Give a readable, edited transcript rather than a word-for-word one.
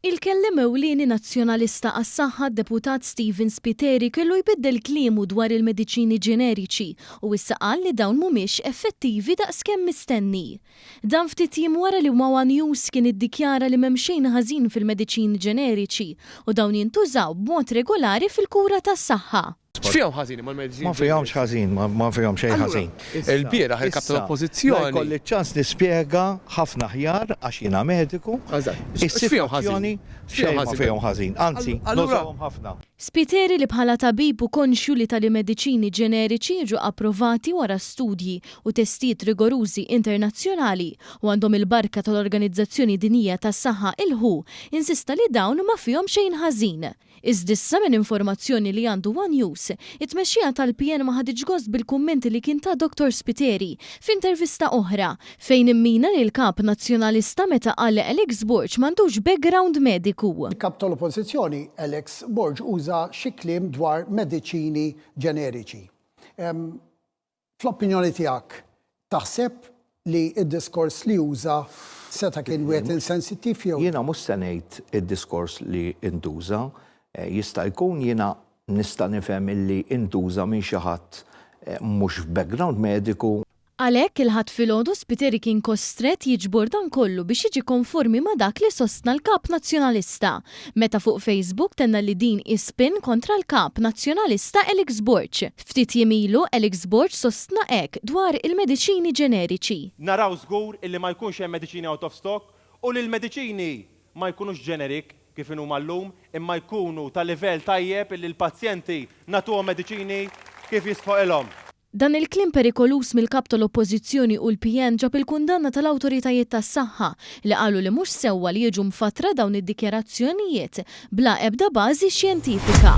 Il-Kelliem Ewlieni Nazzjonalista għas-Saħħa d-Deputat Stephen Spiteri kellu jbiddel kliemu dwar il-mediċini ġeneriċi u issa qal li dawn mhumiex effettivi daqskemm mistenni. Dan ftit jiem wara li ma' one News kien iddikjara li m'hemm xejn ħażin fil-mediċini ġeneriċi u dawn jintużaw b'mod regolari fil-kura tas-saħħa. X'fihom ħażin imma l-mediċini Ma fihomx ħażin, ma fihom xejn ħażin. Ilbieraħ il-Kap tal-Oppożizzjoni. La jkolli ċ-ċans nispjega ħafna aħjar għax jiena mediku. X'fihom ħażin? Xejn ma fihom ħażin, anzi nużahom ħafna. Spiteri li bħala tabib hu konxju li tali mediċini ġeneriċi jiġu approvati wara studji u testijiet rigorużi internazzjonali u għandhom il-barka tal-Organizzazzjoni Dinjija tas-Saħħa il-WHO, insista li dawn ma fihom xejn ħażin. Iżda issa minn informazzjoni li għandu one News, it-tmexxija tal-PN ma ħaditx gost bil-kummenti li kien ta Dottor Spiteri f'intervista oħra, fejn immina lill-Kap Nazzjonalista meta qal li Alex Borg m'għandux background mediku. Il-Kap tal-Oppożizzjoni Alex Borg uża xi kliem dwar mediċini ġeneriċi. Fl-opinjoni tiegħek, taħseb li d-diskors li uża seta' kien wieħed insensittiv jew? Jiena mhux se ngħid id-diskors li ntuża. Jista' jkun jiena nista' nifhem illi ntuża minn xi ħadd mhux f'background mediku. Għalhekk, il-Ħadd filgħodu Spiteri kien kostrett jiġbor dan kollu biex jiġi konformi ma' dak li sostna l-Kap Nazzjonalista, meta fuq Facebook tenna li din hi spin kontra l-Kap Nazzjonalista Alex Borg. Ftit jiem ilu, Alex Borg sostna hekk dwar il-mediċini ġeneriċi. Naraw żgur illi ma jkunx hemm mediċini out of stock u li l-mediċini ma jkunux generic kif inhuma llum imma jkunu ta' livell tajjeb illi l-pazjenti nagħtuhom mediċini kif jistħoqilhom. Dan il-kliem perikoluż mill-Kap tal-Oppożizzjoni u l-PN ġab il-kundanna tal-awtoritajiet tas-saħħa li qalu li mhux sewwa li jiġu mfattra dawn id-dikjarazzjonijiet bla ebda bażi xjentifika.